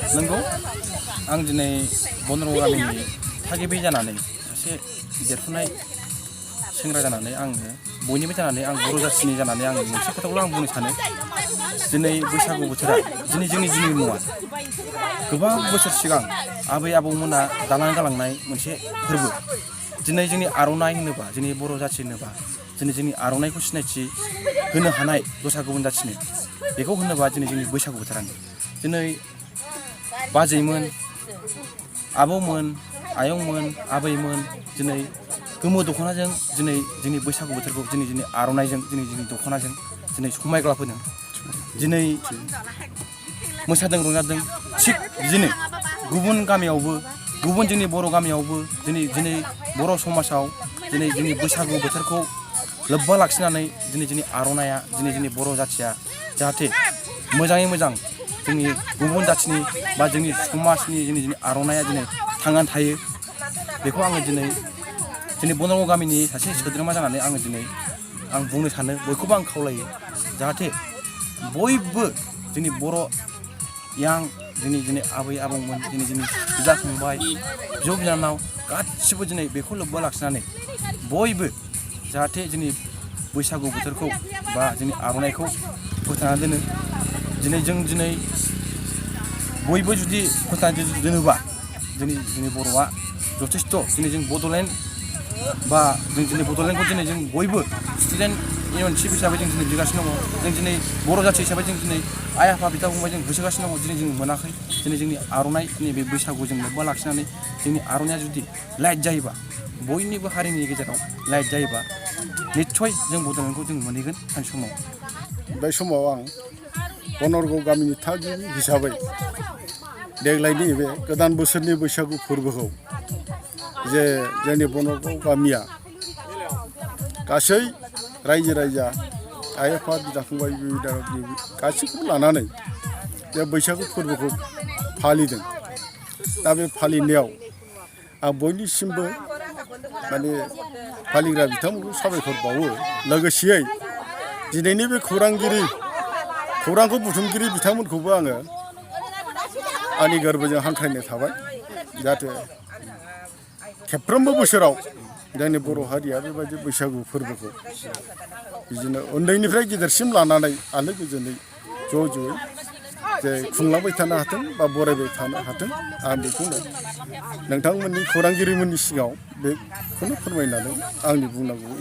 नंगौ आं दिनै बनरगाव गामिनि थागिबि जानानै सासे देरफुनाय सेंग्रा जानानै आङो बयनिबो जानानै आं बर' जाथिनि जानानै आं मोनसे खोथाखौल' आं बुंनो सानो दिनै बैसागु बोथोरा दिनै जोंनि नङा गोबां बोसोर सिगां आबै आबौमोना दालांना गालांनाय मोनसे फोरबो दिनै जोंनि आर'नाइ होनोबा जोंनि बर' जाथि होनोबा दिनै जोंनि आर'नाइखौ सिनायथि होनो हानाय दस्रा गुबुन जाथिनो बेखौ होनोबा दिनै जोंनि बैसागु बोथोरानो दिनै बाजैमोन आबौमोन आयंमोन आबैमोन दिनै गोमो दख'नाजों दिनै जोंनि बैसागु बोथोरखौ दिनै जोंनि आर'नाइजों दिनै जोंनि दख'नाजों दिनै समायग्लाबहोदों दिनै मोसादों रंजादों थिग बिदिनो गुबुन गामियावबो गुबुन जोंनि बर' गामियावबो दिनै बर' समाजाव दिनै जोंनि बैसागु बोथोरखौ लोब्बा लाखिनानै दिनै जोंनि आर'नाइया दिनै जोंनि बर' जाथिया जाहाथे मोजाङै मोजां जोंनि गुबुन जाथिनि बा जोंनि समाजनि जोंनि आर'नाइया दिनै थांनानै थायो बेखौ आङो दिनै जोंनि बनरगाव गामिनि सासे सोद्रोमा जानानै आङो दिनै आं बुंनो सानो बयखौबो आं खावलायो जाहाथे बयबो जोंनि बर' जोंनि आबै आबौमोन जोंनि बिदा फंबाय बिब' बिनानाव गासिबो दिनै बेखौ लोब्बा लाखिनानै बयबो जाहाथे जोंनि बैसागु बोथोरखौ बा जोंनि आर'नाइखौ फोथांनानै दोनो दिनै बयबो जुदि फोथांनानै दोनोबा जोंनि बर'आ जथेस्थ' दिनै जों बड'लेण्ड बा जों बड'लेण्डखौ दिनै जों बयबो स्टुडेन्ट इउनियन चिफ हिसाबै जों दिनै लिरगासिनो दङ जों दिनै बर' जाथि हिसाबै जों दिनै आइ आफा बिदा फंबाय जों होसोगासिनो दङ दिनै जों मोनाखै दिनै जोंनि आर'नाइ नैबे बैसागु जों लोब्बा लाखिनानै जोंनि आर'नाइया जुदि लाइट जायोबा बयनिबो हारिनि गेजेराव लाइट जायोबा निस्सय जों बड'लेण्डखौ जों मोनहैगोन सानसे समाव बे समाव आं बनरगाव गामिनि थागिबि हिसाबै देग्लायनि बे गोदान बोसोरनि बैसागु फोरबोखौ जे जोंनि बनरगाव गामिया गासै रायजो राजा आइ आफा बिदा फंबाय गासैखौबो लानानै बे बैसागु फोरबोखौ फालिदों दा बे फालिनायाव आं बयनिसिमबो माने फालिग्रा बिथांमोनखौ साबायखर बावो लोगोसेयै दिनैनि बे खौरांखौ बुथुमगिरि बिथांमोनखौबो आङो आंनि गोरबोजों हांख्रायनाय थाबाय जाहाथे खेबफ्रोमबो बोसोराव जोंनि बर' हारिया बेबायदि बैसागु फोरबोखौ बिदिनो उन्दैनिफ्राय गिदिरसिम लानानै आलो गोजोनै ज'यै जे खुंलांबाय थानो हाथों बा बरायबाय थानो हाथों आं बेखौनो नोंथांमोननि खौरांगिरिमोननि सिगाङाव बेखौनो फोरमायनानै आंनि बुंनांगौ